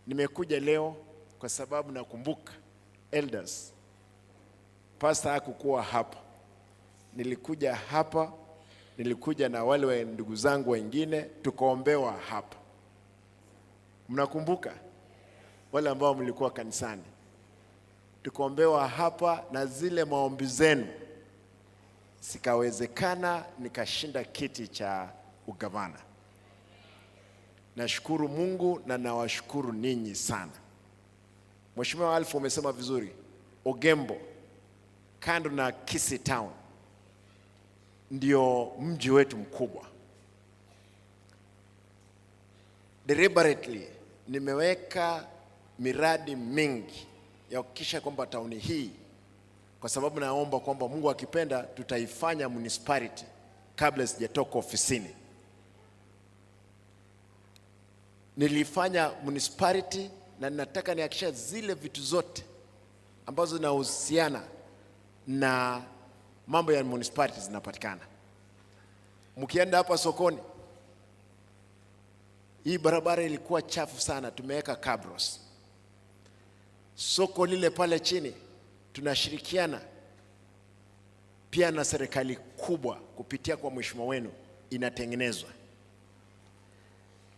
Nimekuja leo kwa sababu nakumbuka elders, pastor hakukuwa hapa. Nilikuja hapa, nilikuja na wale wa ndugu zangu wengine, tukaombewa hapa. Mnakumbuka wale ambao mlikuwa kanisani? Tukaombewa hapa na zile maombi zenu zikawezekana, nikashinda kiti cha ugavana. Nashukuru Mungu na nawashukuru ninyi sana. Mheshimiwa Alfa, umesema vizuri, Ogembo kando na Kisii Town ndio mji wetu mkubwa. Deliberately nimeweka miradi mingi ya kuhakikisha kwamba tauni hii, kwa sababu naomba kwamba Mungu akipenda tutaifanya municipality kabla sijatoka ofisini. Nilifanya municipality na ninataka nihakikisha zile vitu zote ambazo zinahusiana na mambo ya municipality zinapatikana. Mkienda hapa sokoni, hii barabara ilikuwa chafu sana, tumeweka cabros. Soko lile pale chini tunashirikiana pia na serikali kubwa kupitia kwa mheshimiwa wenu, inatengenezwa.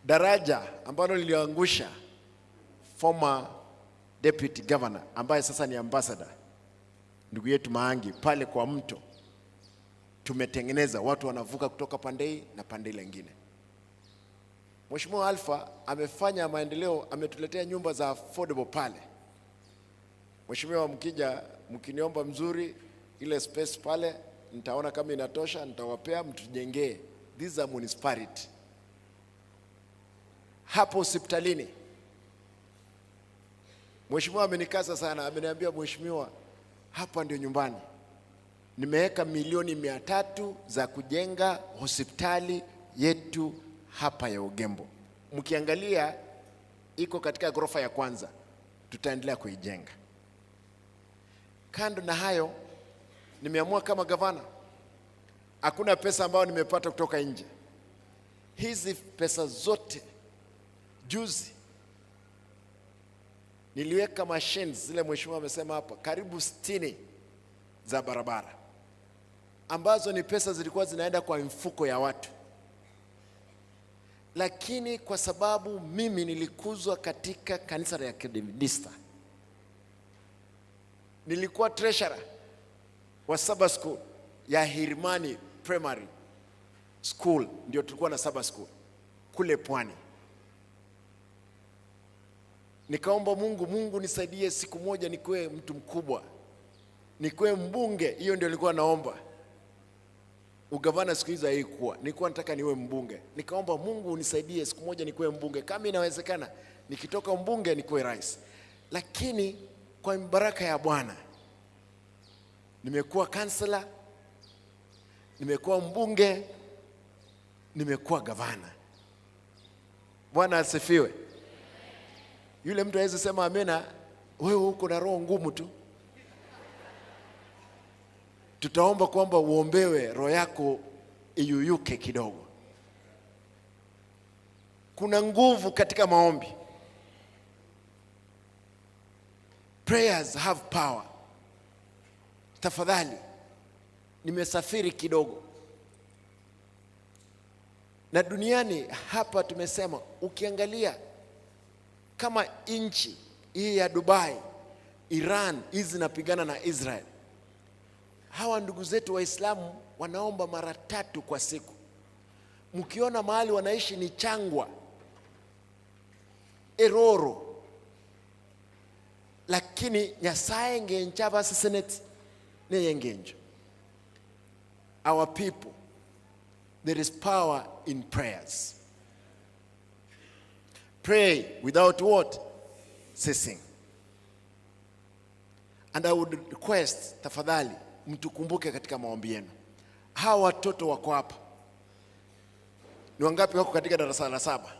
Daraja ambalo liliangusha former deputy governor ambaye sasa ni ambassador ndugu yetu Maangi pale kwa mto tumetengeneza, watu wanavuka kutoka pande hii na pande ile nyingine. Mheshimiwa Alpha amefanya maendeleo, ametuletea nyumba za affordable pale. Mheshimiwa, mkija mkiniomba mzuri ile space pale, nitaona kama inatosha, nitawapea mtujengee. These are municipality. Hapo hospitalini Mheshimiwa amenikaza sana, ameniambia mheshimiwa, hapa ndio nyumbani. Nimeweka milioni 300 za kujenga hospitali yetu hapa ya Ogembo. Mkiangalia iko katika ghorofa ya kwanza, tutaendelea kuijenga. Kando na hayo, nimeamua kama gavana, hakuna pesa ambayo nimepata kutoka nje. Hizi pesa zote, juzi niliweka machines zile mheshimiwa amesema hapa, karibu 60 za barabara ambazo ni pesa zilikuwa zinaenda kwa mfuko ya watu, lakini kwa sababu mimi nilikuzwa katika kanisa la Kiadventista, nilikuwa treasurer wa Sabbath School ya Hirimani Primary School, ndio tulikuwa na Sabbath School kule Pwani. Nikaomba Mungu, Mungu nisaidie siku moja nikuwe mtu mkubwa, nikuwe mbunge. Hiyo ndio nilikuwa naomba. Ugavana siku hizo haikuwa, nilikuwa nataka niwe mbunge. Nikaomba Mungu unisaidie siku moja nikuwe mbunge, kama inawezekana, nikitoka mbunge nikuwe rais. Lakini kwa baraka ya Bwana nimekuwa kansela, nimekuwa mbunge, nimekuwa gavana. Bwana asifiwe. Yule mtu aweze sema amina, wewe uko na roho ngumu tu. Tutaomba kwamba uombewe roho yako iyuyuke kidogo. Kuna nguvu katika maombi. Prayers have power. Tafadhali, nimesafiri kidogo na duniani hapa, tumesema ukiangalia kama nchi hii ya Dubai, Iran hizi zinapigana na Israel. Hawa ndugu zetu Waislamu wanaomba mara tatu kwa siku. Mkiona mahali wanaishi ni changwa, eroro, lakini Nyasaye ngencha basiseneti neyengenjo. Our people, there is power in prayers. Pray without what? Ceasing. And I would request, tafadhali mtukumbuke katika maombi yenu. Hawa watoto wako hapa, ni wangapi wako katika darasa la saba?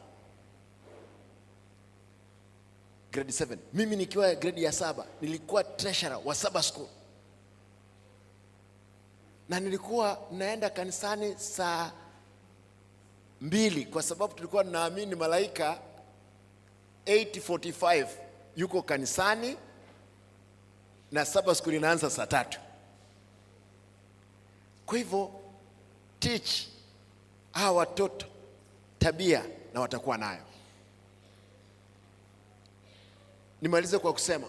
Grade 7. Mimi nikiwa grade ya saba nilikuwa treasurer wa Sabbath school, na nilikuwa naenda kanisani saa 2 kwa sababu tulikuwa tunaamini malaika 8:45 yuko kanisani na Sabbath school inaanza saa 3. Kwa hivyo teach hawa watoto tabia na watakuwa nayo. Nimalize kwa kusema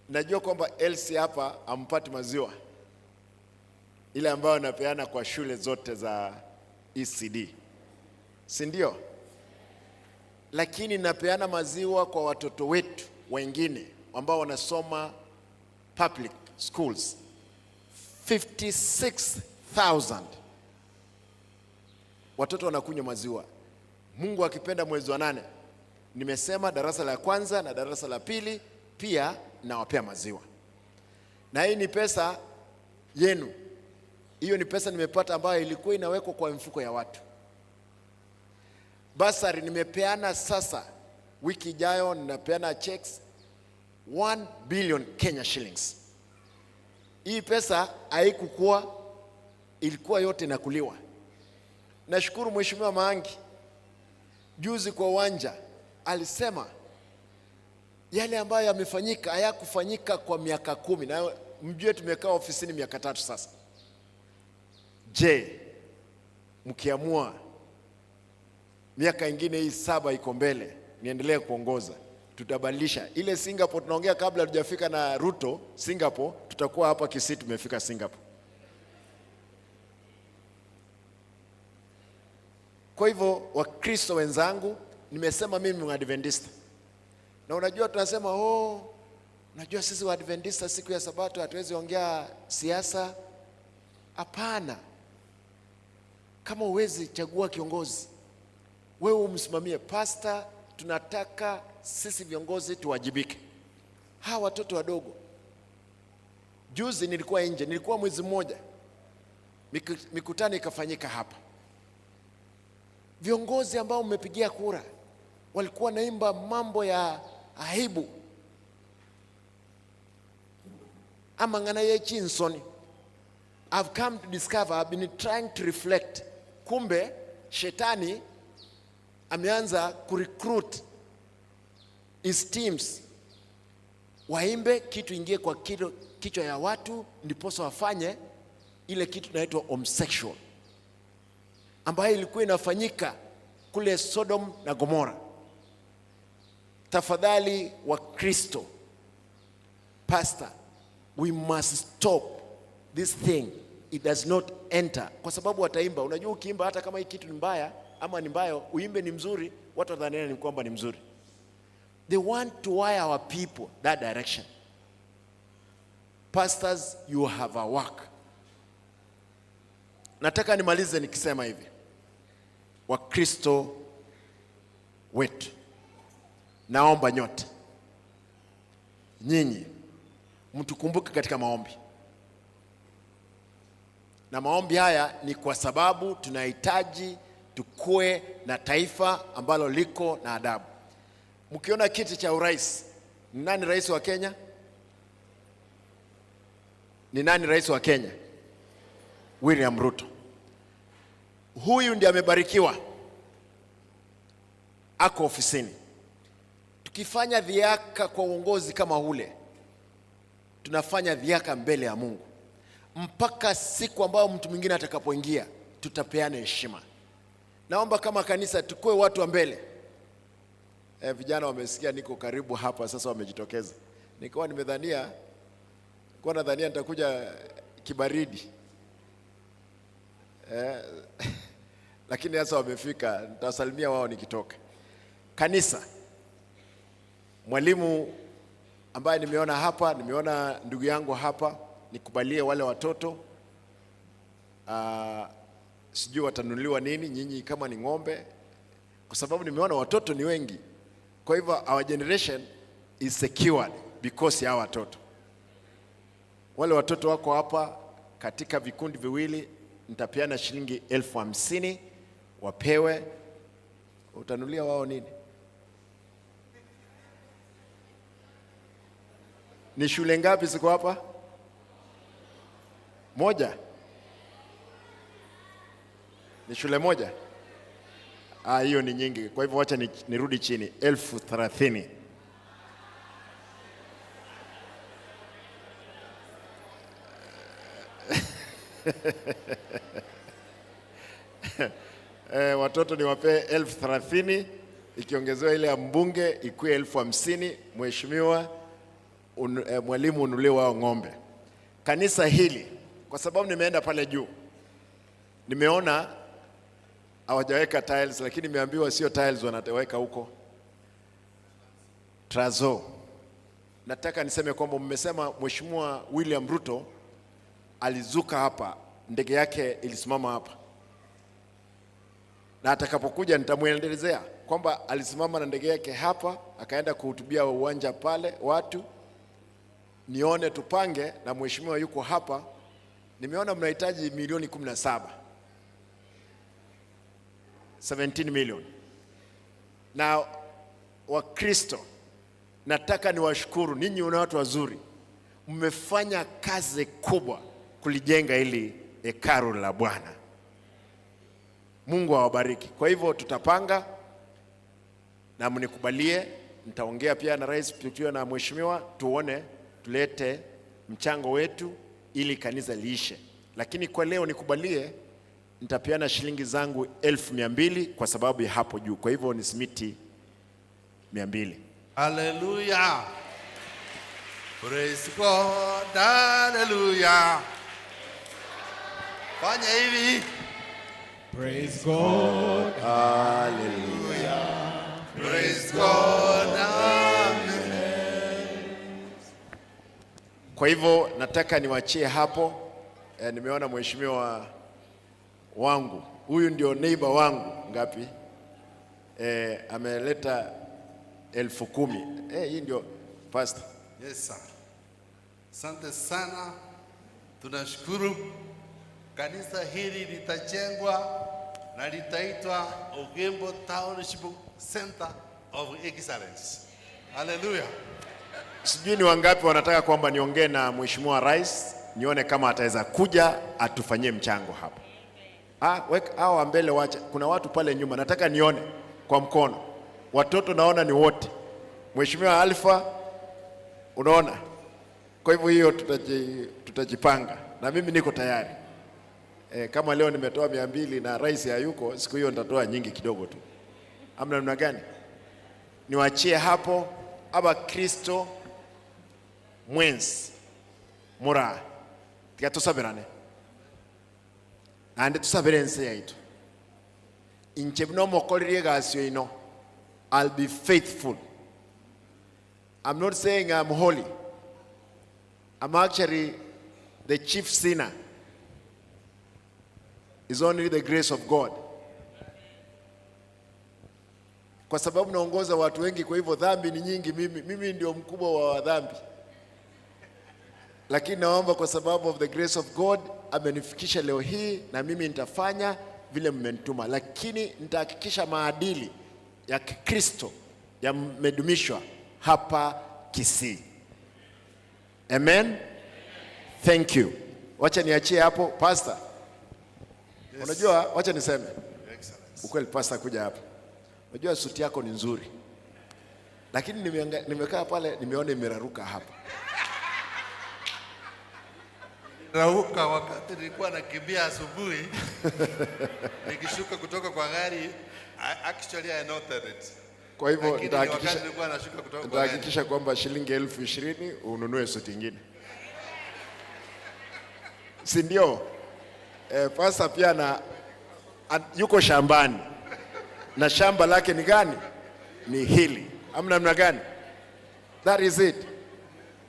najua kwamba Elsie hapa hampati maziwa ile ambayo anapeana kwa shule zote za ECD, si ndio? Lakini napeana maziwa kwa watoto wetu wengine ambao wanasoma public schools 56,000 watoto wanakunywa maziwa. Mungu akipenda mwezi wa 8, nimesema darasa la kwanza na darasa la pili pia nawapea maziwa. Na hii ni pesa yenu. Hiyo ni pesa nimepata ambayo ilikuwa inawekwa kwa mfuko ya watu. Basari nimepeana sasa, wiki ijayo ninapeana checks 1 billion Kenya shillings. Hii pesa haikukuwa, ilikuwa yote inakuliwa. Nashukuru Mheshimiwa Maangi juzi kwa uwanja alisema yale ambayo yamefanyika hayakufanyika kwa miaka 10, na mjue tumekaa ofisini miaka 3 sasa. Je, mkiamua miaka ingine hii 7 iko mbele niendelee kuongoza, tutabadilisha ile Singapore tunaongea kabla hatujafika na Ruto Singapore, tutakuwa hapa Kisii tumefika Singapore. Kwa hivyo Wakristo wenzangu, nimesema mimi ni Mwadventista. Na unajua tunasema, oh, unajua sisi Waadventista siku ya Sabato hatuwezi ongea siasa. Hapana. Kama huwezi chagua kiongozi, wewe umsimamie. Pastor, tunataka sisi viongozi tuwajibike. Hawa watoto wadogo. Juzi nilikuwa nje, nilikuwa mwezi mmoja. Mikutano ikafanyika hapa. Viongozi ambao mmepigia kura walikuwa naimba mambo ya aibu. Amang'ana ye chinsoni. I've come to discover, I've been trying to reflect. Kumbe shetani ameanza kurecruit his teams. Waimbe kitu ingie kwa kichwa ya watu ndiposa wafanye ile kitu inaitwa homosexual, ambayo ilikuwa inafanyika kule Sodom na Gomora. Tafadhali wa Kristo, pastor, we must stop this thing. It does not enter. Kwa sababu wataimba. Unajua ukiimba hata kama hii kitu ni mbaya ama ni mbaya, uimbe ni mzuri, watu watadhania ni kwamba ni mzuri. They want to wire our people that direction. Pastors, you have a work. Nataka nimalize nikisema hivi. Wakristo wetu, naomba nyote nyinyi mtukumbuke katika maombi. Na maombi haya ni kwa sababu tunahitaji tukue na taifa ambalo liko na adabu. Mkiona kiti cha urais, ni nani rais wa Kenya? Ni nani rais wa Kenya? William Ruto. Huyu ndiye amebarikiwa, ako ofisini. Tukifanya dhiaka kwa uongozi kama ule, tunafanya dhiaka mbele ya Mungu. Mpaka siku ambayo mtu mwingine atakapoingia, tutapeana heshima. Naomba kama kanisa tukue watu wa mbele. Vijana wamesikia niko karibu hapa sasa, wamejitokeza. Nilikuwa nimedhania, nilikuwa nadhania nitakuja kibaridi. Lakini sasa wamefika, nitawasalimia wao nikitoka. Kanisa, mwalimu ambaye nimeona hapa, nimeona ndugu yangu hapa, nikubalie wale watoto. Sijui watanunuliwa nini nyinyi kama ni ng'ombe, kwa sababu nimeona watoto ni wengi. Kwa hivyo our generation is secured because ya watoto. Wale watoto wako hapa katika vikundi viwili, nitapeana shilingi 50,000 wapewe. Utanunulia wao nini? Ni shule ngapi ziko hapa? Moja? Ni shule moja? Ah, hiyo ni nyingi, kwa hivyo wacha nirudi chini, 30,000. Watoto niwapee 30,000, ikiongezewa ile ya mbunge ikuwe 50,000. Mheshimiwa mwalimu ununulie wao ng'ombe. Kanisa hili, kwa sababu nimeenda pale juu nimeona hawajaweka tiles, lakini nimeambiwa sio tiles wanaweka huko, trazo. Nataka niseme kwamba mmesema Mheshimiwa William Ruto alizuka hapa, ndege yake ilisimama hapa, na atakapokuja nitamuelezea kwamba alisimama na ndege yake hapa akaenda kuhutubia uwanja pale watu. Nione tupange, na mheshimiwa yuko hapa. Nimeona mnahitaji milioni 17, 17 million. Na Wakristo, nataka niwashukuru ninyi, una watu wazuri, mmefanya kazi kubwa kulijenga hili hekalu la Bwana. Mungu awabariki. Kwa hivyo tutapanga na mnikubalie, nitaongea pia na rais tukiwa na mheshimiwa, tuone tulete mchango wetu ili kanisa liishe. Lakini kwa leo nikubalie, nitapeana shilingi zangu 200,000 kwa sababu ya hapo juu. Kwa hivyo ni simiti 200. Hallelujah. Praise God. Hallelujah. Fanya hivi. Praise God. Hallelujah. Praise God. Amen. Kwa hivyo nataka niwachie hapo. Nimeona mheshimiwa wangu huyu ndio neighbor wangu ngapi? Ameleta 10,000. Hii ndio pastor. Yes, sir. Asante sana. Tunashukuru. Kanisa hili litajengwa na litaitwa Ogembo Township Center of Excellence. Hallelujah. Sijui ni wangapi wanataka kwamba niongee na mheshimiwa rais nione kama ataweza kuja atufanyie mchango hapa. Weka hao wa mbele wacha. Kuna watu pale nyuma nataka nione kwa mkono. Watoto naona ni wote. Mheshimiwa Alpha, unaona? Kwa hivyo hiyo tutajipanga na mimi niko tayari. Kama leo nimetoa 200 na rais hayuko, siku hiyo nitatoa nyingi kidogo tu. Amna namna gani? Niwachie hapo. Aba Kristo mwensi mura tiga tusabirane nande tusabire ensi yaitu inche buna mokorerie egasi ino. I'll be faithful. I'm not saying I'm holy. I'm actually the chief sinner. It's only the grace of God. Kwa sababu naongoza watu wengi, kwa hivyo dhambi ni nyingi. Mimi ndio mkubwa wa dhambi, lakini naomba kwa sababu of the grace of God amenifikisha leo hii, na mimi nitafanya vile mmenituma, lakini nitahakikisha maadili ya Kikristo yamedumishwa hapa Kisii. Amen. Thank you. Wacha niachie hapo pastor. Yes. Unajua, wacha niseme Excellence. ukweli pastor, kuja hapa. Unajua suti yako ni nzuri, lakini nimekaa pale nimeona imeraruka hapa. Rauka wakati nilikuwa nakimbia asubuhi nikishuka kutoka kwa gari, actually I noted it. Kwa hivyo Lakini ni wakati nilikuwa nashuka kutoka kwa gari. nitahakikisha kwamba shilingi 20,000 ununue suti nyingine, si ndio? Pastor pia yuko shambani na shamba lake ni gani? Ni hili. Amna namna gani? That is it.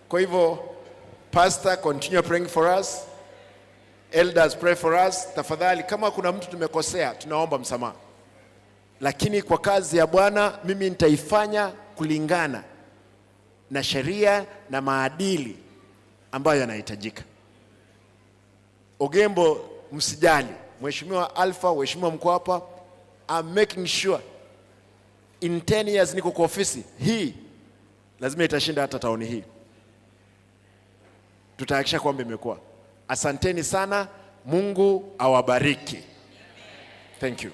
Kwa hivyo pastor, continue praying for us. Elders, pray for us. Tafadhali, kama kuna mtu tumekosea, tunaomba msamaha. Lakini kwa kazi ya Bwana mimi nitaifanya kulingana na sheria na maadili ambayo yanahitajika. Ogembo, msijali. Mheshimiwa Alpha, Mheshimiwa mkuu hapa, I'm making sure in 10 years niko kwa ofisi hii, lazima itashinda hata tauni hii. Tutahakikisha kwamba imekuwa. Asanteni sana, Mungu awabariki. Thank you.